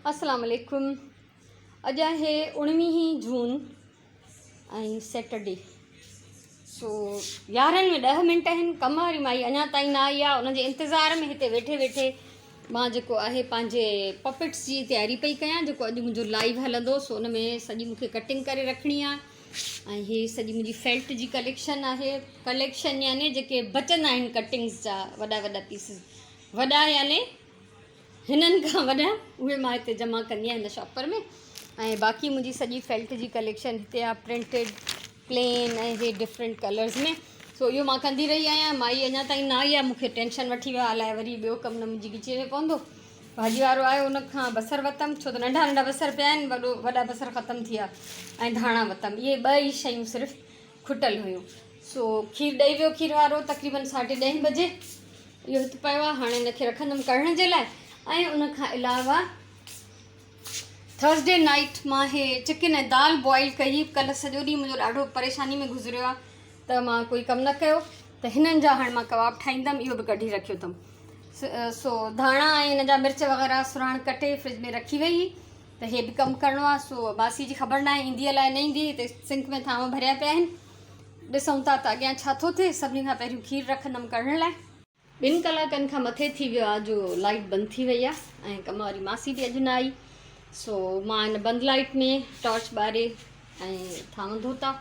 السلام عليڪم اڄ آهي اڻويهين جون ۽ سيٽرڊي سو يارهن ۾ ڏهه منٽ آهن ڪم واري مائي اڃا تائين نه آئي آهي ان جي انتظار ۾ هتي ويٺي ويٺي مان جيڪو آهي پنهنجي پپٽس جي تياري پئي ڪيان جيڪو اڄ منهنجو لائيو هلندو سو ان ۾ سڄي مونکي ڪٽنگ ڪري رکڻي آهي ۽ هي سڄي منهنجي فيلٽ جي ڪليڪشن آهي ڪليڪشن يعني جيڪي بچندا آهن ڪٽنگس جا وڏا وڏا پيسز وڏا يعني هنن کان وڏا اهي مان هتي جمع ڪندي آهيان هن شاپر ۾ ۽ باقي منهنجي سڄي فيلٽ جي ڪليڪشن هتي آهي پرنٽيڊ پلين ۽ هي ڊفرنٽ ڪلرز ۾ سو اهو مان ڪندي رهي آهيان مائي اڃا تائين نه آئي آهي مونکي ٽينشن وٺي ويو آهي الائي وري ٻيو ڪم نه منهنجي ڳچيء ۾ پوندو ڀاڄي وارو آيو ان کان بصر وتم ڇو ته ننڍا ننڍا بصر پيا آهن وڏو وڏا بصر ختم ٿي ويا ۽ ڌاڻا وتم اهي ٻه ئي شيون صرف کٽل هيون سو کير ڏئي ويو کير وارو تقريبن ساڍي ڏهين بجي اهو هت پيو آهي هاڻي ان کي رکندم ڪڙهڻ جي لاء ۽ ان کان علاوه ٿرسڊي نائٽ مان هي چڪن ۽ دال بوائل ڪئي ڪلهه سڄو ڏينهن منهنجو ڏاڍو پريشاني ۾ گذريو آهي ته مان ڪوئي ڪم نه ڪيو ته هنن جا هاڻي مان ڪباب ٺاهيندم اهو به ڪڍي رکيو اٿم سو ڌاڻا ۽ هن جا مرچ وغيره سراڻ ڪٽي فرج ۾ رکي وئي ته هي به ڪم ڪرڻو آهي سو ماسي جي خبر ناهي ايندي الائي نه ايندي هتي سنڪ ۾ ٿانو ڀريا پيا آهن ڏسون ٿا ته اڳيان ڇا ٿو ٿئي. سڀني کان پهريون کير رکندم ڪڙهڻ لاء. ٻن ڪلاڪن کان مٿي ٿي ويو آ جو لائيٽ بند ٿي وئي آ ۽ ڪم واري ماسي به اڄ نه آئي سو مان ان بند لائيٽ ۾ ٽارچ ٻاري ۽ ٿانو ڌوتا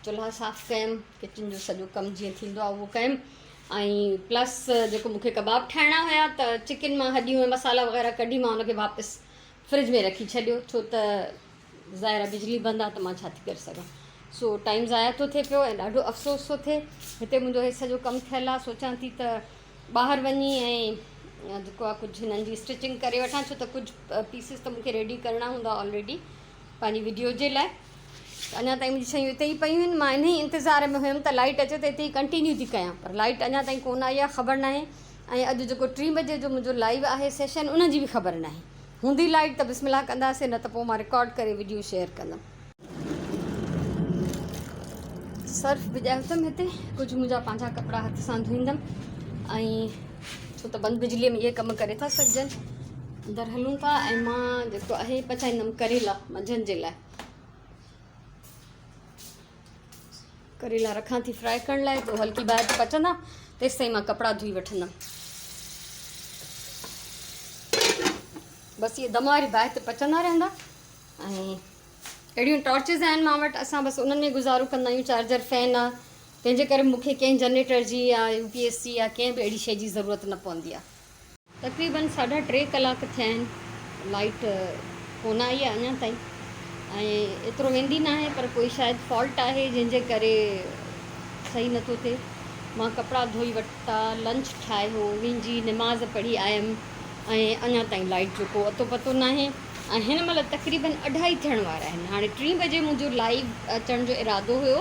چلها صاف ڪيم ڪچن جو سڄو ڪم جيئن ٿيندو آ اهو ڪيم ۽ پلس جيڪو مونکي ڪباب ٺاهڻا هيا ته چڪن مان هڏيون ۽ مصالحا وغيره ڪڍي مان ان کي واپس فرج ۾ رکي ڇڏيو ڇو ته ظاهر آهي بجلي بند آهي ته مان ڇا ٿي ڪري سگهان سو ٽائيم ضايع ٿو ٿئي پيو ۽ ڏاڍو افسوس ٿو ٿئي هتي منهنجو هي سڄو ڪم ٿيل آهي سوچان ٿي ته ٻاهر وڃي ۽ جيڪو آهي ڪجهه هنن جي اسٽچنگ ڪري وٺان ڇو ته ڪجهه پيسز ته مونکي ريڊي ڪرڻا هوندا آلريڊي پنهنجي وڊيو جي لاء اڃا تائين منهنجي شيون اتي ئي پيون آهن مان انهي انتظار ۾ هيم ته لائٽ اچي ته اتي ئي ڪنٽينيو ٿي ڪيان پر لائٽ اڃا تائين ڪونه آئي آهي خبر ناهي ۽ اڄ جيڪو ٽي بجي جو منهنجو لائيو آهي سيشن ان جي به خبر ناهي هوندي لائيٽ ته بسم الله ڪنداسين نه ته پوء مان رڪارڊ ڪري وڊيو شيئر ڪندم. سرف وڄايو اٿم هتي ڪجهه منهنجا پنهنجا ڪپڙا هٿ سان ڌوئيندم ۽ ڇو ته بند بجلي ۾ اهي ڪم ڪري ٿا سگهجن اندر هلون ٿا ۽ مان جيڪو آهي پچائيندم ڪريلا منجهند جي لاء ڪريلا رکان ٿي فرائي ڪرڻ لاء پوء هلڪي باهه تي پچندا تيستائين مان ڪپڙا ڌوئي وٺندم بس اهي دم واري باهه تي پچندا رهندا ۽ اهڙيون ٽارچز آهن مان وٽ اسان بس انهن ۾ گذارو ڪندا آهيون چارجر فين آهي تنهن جي ڪري مونکي ڪنهن جنريٽر جي يا يو پي ايس جي يا ڪنهن به اهڙي شيء جي ضرورت نه پوندي آهي تقريبن ساڍا ٽي ڪلاڪ ٿيا آهن لائيٽ ڪونه آئي آهي اڃا تائين ۽ ايترو ويندي ناهي پر ڪوئي شايد فالٽ آهي جنهن جي ڪري صحيح نٿو ٿئي مان ڪپڙا ڌوئي ورتا لنچ ٺاهيو وينجي نماز پڙهي آيم ۽ اڃا تائين لائيٽ جو ڪو اتو پتو ناهي ۽ هن مهل تقريبن اڍائي ٿيڻ وارا آهن هاڻي ٽين بجي منهنجو لائيو اچڻ جو ارادو هيو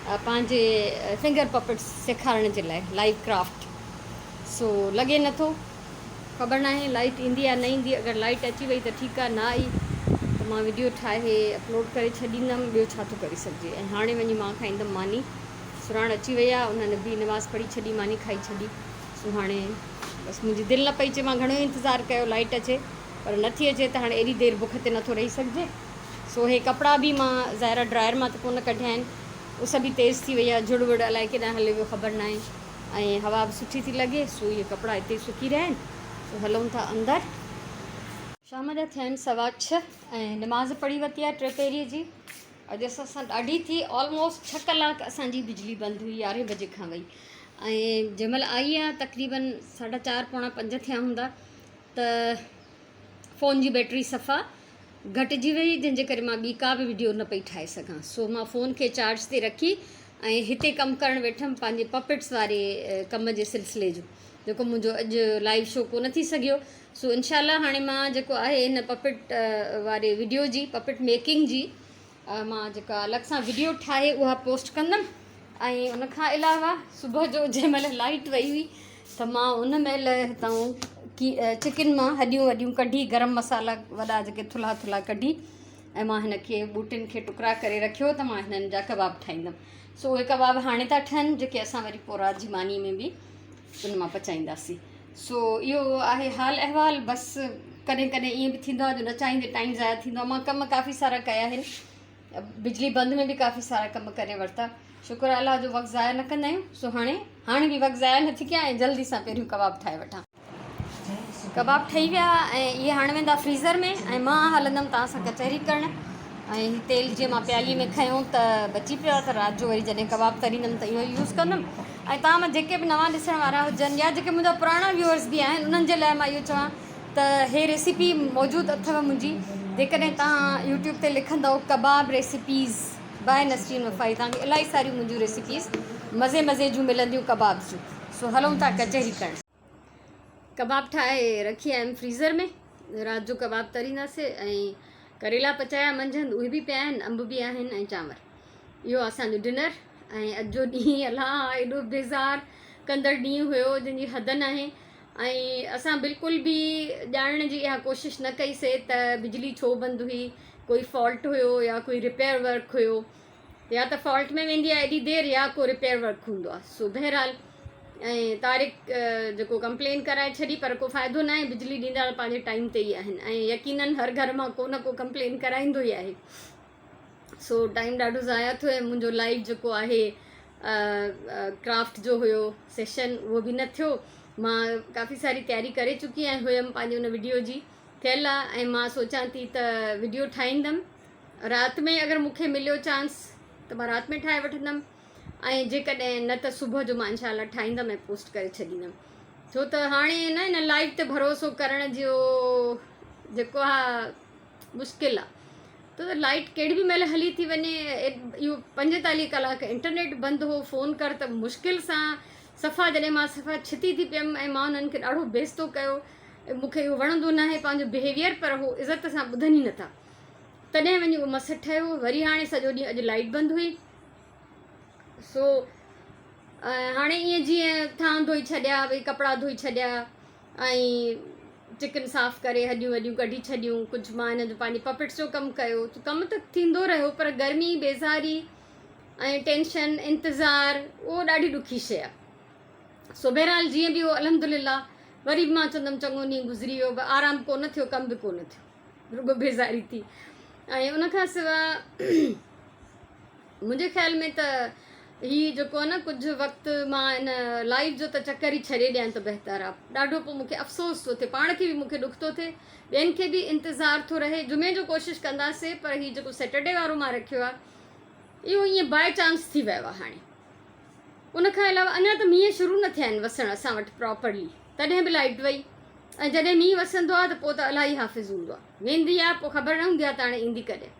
پنهنجي فنگر پپٽس سيکارڻ جي لاء لائيو ڪرافٽ سو لڳي نٿو. خبر ناهي لائيٽ ايندي يا نه ايندي اگر لائيٽ اچي وئي ته ٺيڪ آ نه آئي ته مان وڊيو ٺاهي اپلوڊ ڪري ڇڏيندم ٻيو ڇا ٿو ڪري سگهجي ۽ هاڻي وڃي مان کائيندم ماني سراڻ اچي وئي آ انهن به نماز پڙهي ڇڏي ماني کائي ڇڏي سو هاڻي بس منهنجي دل نه پئي چئي مان گهڻو ئي انتظار ڪيو لائيٽ اچي پر نٿي اچي ته هاڻي ايڏي دير بک تي نٿو رهي سگهجي سو هي ڪپڙا به مان ظاهر آ ڊرائر مان ته ڪونه ڪڍيا آهن اس به تيز ٿي وئي آ جهڙ وڙ الائي ڪيڏانهن هليو ويو خبر ناهي. ۽ هوا به سٺي ٿي لڳي سو اهي ڪپڙا اتي ئي سڪي رهيا آهن سو هلون ٿا اندر. شام جا ٿيا آهن سوا ڇهه ۽ نماز پڙهي ورتي آهي ٽي پهريء جي اڄ اسان سان ڏاڍي ٿي آلموسٽ ڇهه ڪلاڪ اسان جي بجلي بند هئي يارهين بجي کان وئي ۽ جنهن مهل آئي آهي تقريبن ساڍا چار پوڻا پنج ٿيا هوندا ته فون جي بيٽري صفا گهٽجي وئي جنهن جي ڪري مان ٻي ڪا به وڊيو نه پئي ٺاهي سگهان سو مان فون کي چارج تي رکي ۽ هتي ڪم ڪرڻ ويٺم پنهنجي پپٽس واري ڪم جي سلسلي جو جيڪو منهنجو اڄ لائيو شو ڪونه ٿي سگهيو سو انشاء الله هاڻي مان جيڪو آهي هن پپٽ واري وڊيو جي پپٽ ميڪنگ جي مان جيڪا الڳ سان وڊيو ٺاهي اها پوسٽ ڪندم ۽ ان کان علاوه صبح جو جنهن مهل لائٽ وئي هئي ته مان ان مهل هتان ڪي چڪن مان هڏيون وڏيون ڪڍي گرم مصالحا وڏا جيڪي ٿلها ٿلها ڪڍي ۽ مان هن کي ٻوٽين کي ٽڪرا ڪري رکيو ته مان هنن جا ڪباب ٺاهيندم سو اهي ڪباب هاڻي ٿا ٺهن جيڪي اسان وري پوء رات جي ماني ۾ به ان مان پچائينداسين سو اهو آهي حال احوال بس. ڪڏهن ڪڏهن ائين به ٿيندو آهي جو نه چاهيندي ٽائيم ضايع ٿيندو آهي. مان ڪم ڪافي سارا ڪيا آهن، بجلي بند ۾ به ڪافي سارا ڪم ڪري ورتا. شڪر آهي الله جو وقت ضايع نه ڪندا آهيون، سو هاڻي هاڻي به وقت ضايع نه ٿي ڪيان ۽ جلدي سان پهريون ڪباب ٺاهي وٺان. ڪباب ٺهي ويا ۽ اهي هاڻي ويندا فريزر ۾ ۽ مان هلندم توهان سان ڪچهري ڪرڻ. ۽ هي تيل جيئن مان پيالي ۾ کنيو ته بچي پيو آهي ته رات جو وري جڏهن ڪباب تريندم ته اهو يوز ڪندم. ۽ توهان مان جيڪي به نوان ڏسڻ وارا هجن يا جيڪي منهنجا پراڻا ويوئرس به آهن انهن جي لاء مان اهو چوان ته هي ريسيپي موجود اٿو منهنجي، جيڪڏهن توهان يوٽيوب تي لکندؤ ڪباب ريسيپيز باء نسرين وفائي توهان کي الاهي ساريون منهنجون ريسيپيز مزي مزي جون ملنديون ڪباب جون. سو هلون ٿا ڪچهري ڪرڻ. ڪباب ٺاهي رکي آيم فريزر ۾، رات جو ڪباب ترينداسي ۽ ڪريلا پچايا منجهند اهي به پيا آهن، انب به آهن ۽ چانور. اهو اسان جو ڊنر ۽ اڄ جو ڏينهن الا ايڏو بيزار ڪندڙ ڏينهن هيو جنهن جي حد ناهي. ۽ اسان بلڪل به ڄاڻڻ جي اها ڪوشش نه ڪئي سي ته بجلي ڇو بند هئي، ڪوئي فالٽ هيو يا ڪوئي رپيئر ورڪ هيو. يا ته فالٽ ۾ ويندي آهي ايڏي دير يا ڪو رپيئر ورڪ هوندو آهي. سو بهرحال ۽ طارق جيڪو ڪمپلين ڪرائي ڇڏي پر ڪو فائدو ناهي، بجلي ڏيندا ته پنهنجي ٽائيم تي ئي آهن ۽ يقينن هر گهر مان ڪو نه ڪو ڪمپلين ڪرائيندو ئي آهي. سو ٽائيم ڏاڍو ضايع ٿيو ۽ منهنجو لائيو جيڪو آهي ڪرافٽ جو هيو سيشن اهو به نه ٿيو. مان ڪافي ساري تياري ڪري چڪي آهيان هيم پنهنجي ان وڊيو جي ٿيل آهي ۽ مان سوچان ٿي ته وڊيو ٺاهيندم رات ۾ اگر مون کي مليو چانس ته مان رات ۾ ٺاهي وٺندم ۽ جيڪڏهن نه ته صبح جو مان انشاء الله ٺاهيندم ۽ پوسٽ ڪري ڇڏيندم. ڇو ته هاڻي نه ان لائيو تي ڀروسو ڪرڻ جو جيڪو آهي مشڪل آ ته لائيٽ ڪهڙي به مهل هلي ٿي وڃي. اهو 45 ڪلاڪ انٽرنيٽ بند هو، فون ڪر ته مشڪل سان صفا جڏهن مان صفا ڇتي ٿي پيم ۽ مان انهن کي ڏاڍو بيستو ڪيو. مون کي اهو وڻندو ناهي پنهنجو بهيويئر پر هو عزت سان ٻڌن ئي نٿا، تڏهن وڃي اهو مس ٺهيو. وري هاڻي سڄو ڏينهن اڄ لائيٽ بند هئي، سو هاڻي ائين جيئن ٿانء ڌوئي ڇڏيا، ڀئي ڪپڙا ڌوئي ڇڏيا ۽ چڪن صاف ڪري هڏيون وڏيون ڪڍي ڇڏيون. ڪجهه مان هن جو پنهنجي پپٽس جو ڪم ڪيو. ڪم ته ٿيندو رهيو پر گرمي، بيزاري ۽ ٽينشن، انتظار اهو ڏاڍي ڏکي شيء آهي. سو بهرحال جيئن به هو الحمدلله وري به مان چوندم چڱو ڏينهن گذري ويو، به آرام ڪونه ٿيو، ڪم به ڪونه ٿيو، رڳو بيزاري ٿي. ۽ ان کان سواء منهنجي خيال ۾ ته هي جيڪو آهي نه ڪجهه وقت مان ان لائيو جو ته چڪر ئي ڇڏي ڏيان ته بهتر آهي. ڏاڍو پوء مون کي افسوس ٿو ٿئي، پاڻ کي به مون کي ڏک ٿو ٿئي، ٻين کي به انتظار ٿو رهي. جمعي جو ڪوشش ڪنداسي پر هي جيڪو سيٽرڊي وارو مان رکيو آهي اهو ائين باء چانس ٿي ويو آهي. هاڻي ان کان علاوه اڃا ته مينهن شروع نه ٿيا آهن وسڻ اسان وٽ پراپرلي، تڏهن به لائيٽ وئي. ۽ جڏهن مينهن وسندو آهي ته پوء ته الاهي حافظ هوندو آهي، ويندي آهي پوء خبر نه هوندي آهي ته هاڻي ايندي ڪڏهن.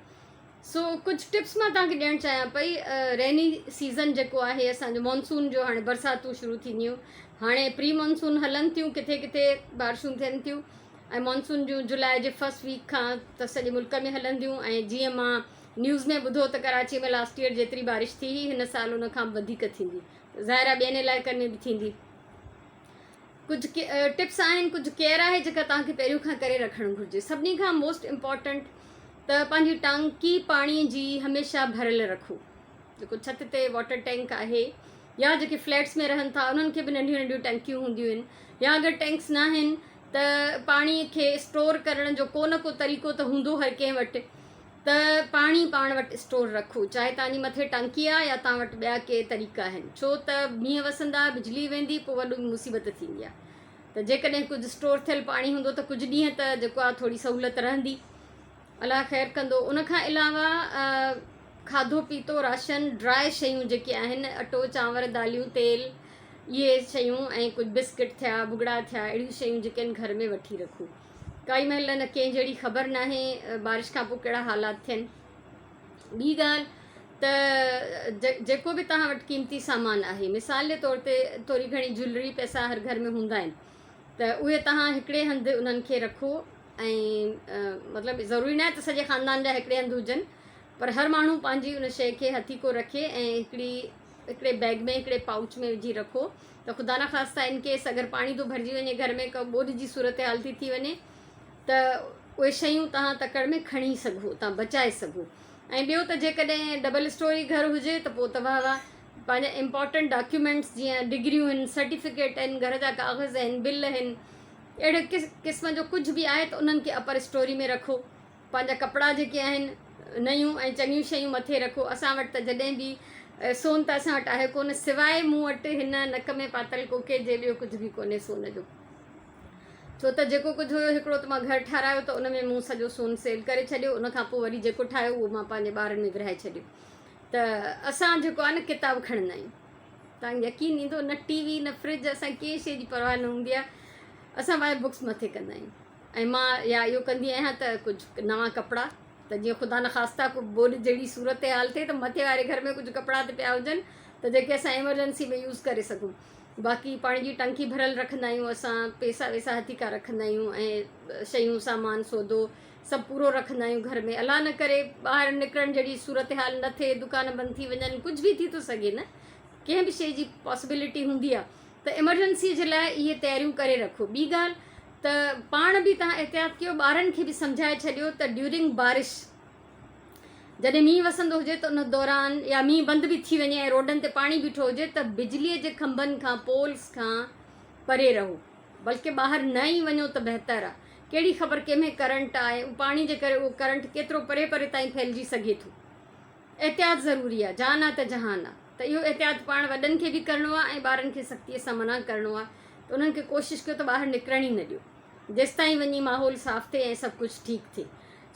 سو ڪجهه ٽپس مان توهان کي ڏيڻ چاهيان پئي. ريني سيزن جيڪو آهي اسان جو مانسون جو هاڻي برساتون شروع ٿينديون، هاڻي پري مانسون هلن ٿيون، ڪٿي ڪٿي بارشون ٿين ٿيون ۽ مانسون جون جولاء جي فرسٽ ويڪ کان ته سڄي ملڪ ۾ هلنديون. ۽ جيئن مان نيوز ۾ ٻڌو ته ڪراچي ۾ لاسٽ ايئر جيتري بارش ٿي هئي هن سال ان کان به وڌيڪ ٿيندي، ظاهر آهي ٻين علائقن ۾ به ٿيندي. ڪجهه ٽپس آهن، ڪجهه ڪيئر آهي جيڪا توهان کي پهريون کان ڪري رکڻ گهرجي. سڀني کان موسٽ امپورٽنٽ ته پنهنجي ٽانڪي پاڻي جي هميشه ڀريل رکو. جيڪو ڇت تي واٽر ٽينڪ آهي يا جيڪي فليٽس ۾ رهن ٿا انهن کي به ننڍيون ننڍيون ٽينڪيون هونديون آهن، يا اگر ٽينڪس ناهن ته پاڻي کي اسٽور ڪرڻ جو ڪو نه ڪو طريقو ته هوندو هر ڪنهن وٽ، ته پاڻي پاڻ وٽ اسٽور رکو، چاهي توهان جي مٿي ٽانڪي آهي يا توهان وٽ ٻيا ڪي طريقا آهن، ڇو ته مينهن وسندا، بجلي ويندي، پوء وڏي مصيبت ٿيندي آهي. ته جيڪڏهن ڪجهه اسٽور ٿيل پاڻي هوندو ته ڪجهه ڏينهن ته جيڪو آهي ٿوري سهولت رهندي. الله خير ڪندو. ان کان علاوه کاڌو پيتو، راشن، ڊرائي شيون جيڪي آهن، اٽو، چانور، داليون، تيل، اهي شيون ۽ ڪجهه بسڪٽ ٿيا، ڀڳڙا ٿيا، اهڙيون شيون جيڪي آهن گهر ۾ وٺي رکو. ڪائي مهل نه ڪنهن جهڙي خبر ناهي بارش کان پوء ڪهڙا حالات ٿين. ٻي ڳالهه ته جيڪو به توهان وٽ قيمتي سامان آهي، مثال جي طور تي ٿوري گهڻي جيولري پئسا هر گهر ۾ هوندا آهن ته اهي توهان هڪڙي هنڌ انهن کي رکو ۽ مطلب ضروري ناهي ته سڄي خاندان جا هڪڙي هنڌ هجن پر هر ماڻهو پنهنجي ان شيء کي هٿيڪو رکي ۽ هڪڙي هڪڙي بيگ ۾ هڪڙي پائوچ ۾ وجهي رکو ته خدا نخواسته ان ڪيس اگر پاڻي ٿو ڀرجي وڃي گهر ۾ ڪا ٻوڏ جي صورتحال ٿي ٿي وڃي ته اهي شيون توهان تڪڙ ۾ کڻي سگهو، توهان بچائي سگهو. ۽ ٻيو ته جيڪڏهن ڊبل اسٽوري گهر هجي ته پوء ته واهه واهه، پنهنجا امپارٽنٽ ڊاڪيومينٽس جيئن ڊگريون آهن، سرٽيفڪيٽ آهن، گهر جا ڪاغذ آهن، بل آهن، اهڙي قسم جو ڪجهه به آهي ته انهن کي اپر اسٽوري ۾ رکو. پنهنجا ڪپڙا جيڪي آهن نيون ۽ چڱيون شيون مٿي رکو. اسان وٽ ته جڏهن به سون ته اسان وٽ آهي ڪونه سواء مون وٽ هن نڪ ۾ پاتل ڪوڪي جي ٻيو ڪجهه به ڪونهي سون جو. ڇو ته جيڪو ڪجهه هيو هڪڙو ته مان گهر ٺارايو ته ان ۾ مون سڄو سون سيل ڪري ڇڏيو ان کان پوء وري جيڪو ٺاهيو اهو مان پنهنجي ٻارن ۾ ورهائي ڇڏيو ته اسان جيڪو آهي نه ڪتاب کڻندا آهيون تان يقين ايندو نه ٽي وي نه فرج اسان ڪنهن شيء جي پرواهه نه هوندي آهي اسان پنهنجي بڪس مٿي ڪندا آهيون ۽ مان يا اهو ڪندي آهيان ته ڪجهه نوان ڪپڙا ته جيئن خدا نخواسته ڪو ٻوڏ جهڙي صورتحال ٿئي ته مٿي واري گهر ۾ ڪجهه ڪپڙا ته پيا هجن ته جيڪي اسان ايمرجنسي ۾ يوز ڪري سگهون باقي پاڻي جي ٽنڪي ڀريل رکندا آهيون اسان پيسا ويسا هٿيڪا رکندا آهيون ۽ شيون سامان سودو سڀ پورو رکندا آهيون گهر ۾ الله نه ڪري ٻاهر نڪرڻ جهڙي صورتحال نه ٿئي دڪان بند ٿي وڃن ڪجهه به ٿي ٿو سگهي نه ڪنهن به شيء جي پاسبلٽي هوندي آهي ته ايمرجنسي جي لاء اهي تياريون ڪري رکو ٻي ڳالهه ته پاڻ به تهان احتياط ڪيو ٻارن کي به سمجهائي ڇڏيو ته ڊيورنگ بارش جڏهن مينهن وسندو هجي ته ان دوران يا مينهن بند به ٿي وڃي ۽ روڊن تي پاڻي بيٺو هجي ته بجليء جي کنڀن کان پولز کان پري رهو بلڪه ٻاهر نه ئي وڃو ته بهتر آهي ڪهڙي خبر ڪنهن ۾ ڪرنٽ آهي ۽ پاڻي جي ڪري اهو ڪرنٽ ڪيترو پري پري تائين ڦهلجي سگهي ٿو احتياط ضروري آهي جان آهي ته جهان آهي ته اهو احتياط پاڻ وڏن کي به ڪرڻو آهي ۽ ٻارن کي سختيء سان منع ڪرڻو آهي ته انهن کي ڪوشش ڪيو ته ٻاهر نڪرڻ ئي نه ڏيو جيستائين وڃي ماحول صاف ٿئي ۽ سڀ ڪجهه ٺيڪ ٿئي.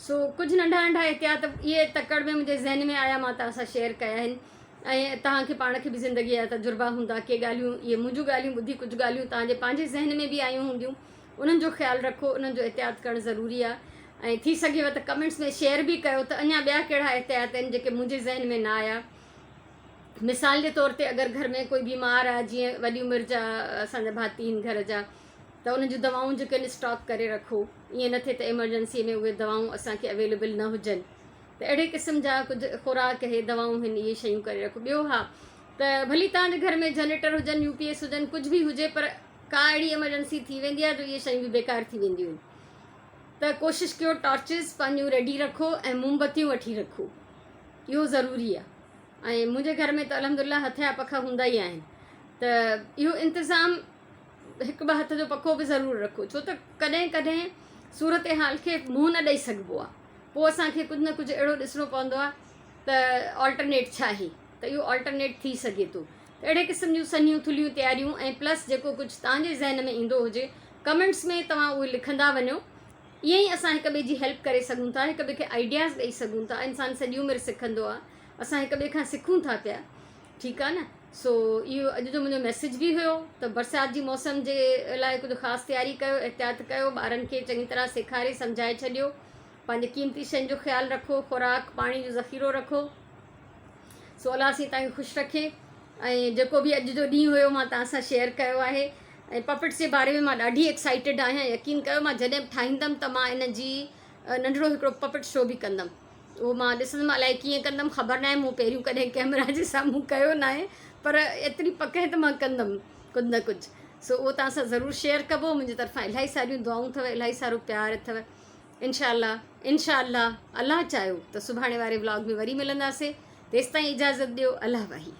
سو ڪجهه ننڍا ننڍا احتياط اهي تڪڙ ۾ منهنجي ذهن ۾ آيا مان توهان سان شيئر ڪيا آهن ۽ توهان کي پاڻ کي به زندگي جا تجربا هوندا ڪي ڳالهيون اهي منهنجون ڳالهيون ٻڌي ڪجهه ڳالهيون توهان جي پنهنجي ذهن ۾ به آيون هونديون انهن جو خيال رکو انهن جو احتياط ڪرڻ ضروري آهي ۽ ٿي سگهيو ته ڪمينٽس ۾ شيئر به ڪيو ته اڃا ٻيا ڪهڙا احتياط آهن جيڪي منهنجي ذهن ۾ نه آيا مثال جي طور تي اگر گهر ۾ ڪوئي بيمار آهي جيئن وڏي عمر جا اسان جا ڀاتي آهن گهر جا ته انهن جون دوائون جيڪي آهن اسٽاڪ ڪري رکو ائين نه ٿئي ته ايمرجنسي ۾ اهي دوائون اسان کي اويليبل نه هجن ته اهڙي قسم جا ڪجهه خوراڪ اهي دوائون هن اهي شيون ڪري رکو ٻيو ها ته ڀلي توهان جي گهر ۾ جنريٽر هجن يو پي ايس هجن ڪجهه به هجي پر ڪا اهڙي ايمرجنسي ٿي ويندي آهي جو اهي شيون به بيڪار ٿي وينديون آهن ته ڪوشش ڪيو ٽارچز پنهنجون ريڊي رکو ۽ موم بتيون وٺي رکو اهو ضروري آهي ۽ منهنجي گهر ۾ ته الحمدلله هٿ جا پکا هوندا ئي آهن ته اهو انتظام هڪ ٻه هٿ جو پکو به ضرور رکو ڇو ته ڪڏهن ڪڏهن صورتحال کي منهن نه ڏئي سگهبو آهي پوء اسان کي ڪجهه نه ڪجهه اهڙو ڏسڻو پوندو آهي ته آلٽرنيٽ ڇا آهي ته اهو آلٽرنيٽ ٿي سگهي ٿو ته اهڙي قسم جون سنهيون ٿلهيون تياريون ۽ پلس جيڪو ڪجهه توهان جي ذهن ۾ ايندو هجي ڪمينٽس ۾ توهان اهي لکندا وڃو ائين ئي اسان هڪ ٻئي جي هيلپ ڪري سگهون ٿا هڪ ٻئي کي آئيڊياز ڏئي سگهون ٿا انسان سڄي عمر سکندو آهي اسان هڪ ٻئي کان سکون ٿا پيا ٺيڪ آهي نه سو اهو اڄ جو منهنجو ميسيج به هيو ته برسات جي موسم جي لاء ڪجهه خاص تياري ڪيو احتياط ڪيو ٻارن کي چڱي طرح سيکاري سمجهائي ڇڏيو پنهنجي قيمتي شين جو خيال رکو خوراڪ پاڻي جو ذخيرو رکو سو الله سائين توهان کي خوش رکي ۽ جيڪو به اڄ جو ڏينهن هيو مان توهان سان شيئر ڪيو آهي ۽ پپٽس جي باري ۾ مان ڏاڍي ايڪسائيٽيڊ آهيان يقين ڪيو مان جڏهن به ٺاهيندم ته مان ان جي ننڍڙو هڪڙو پپٽ شو به ڪندم اهو مان ڏسندم الائي ڪيئن ڪندم خبر ناهي مون پهريون ڪڏهن ڪئميرا جي سامهون ڪيو ناهي پر ايتري پڪ آهي ته مان ڪندم ڪجهه نه ڪجهه سو اهو توهان سان ضرور شيئر ڪبو منهنجي طرفان الاهي ساريون دعائون اٿو الاهي سارو پيار اٿو انشاء الله انشاء الله الله چاهيو ته سڀاڻي واري ولاگ ۾ وري ملنداسي تيستائين اجازت ڏيو الله واهي.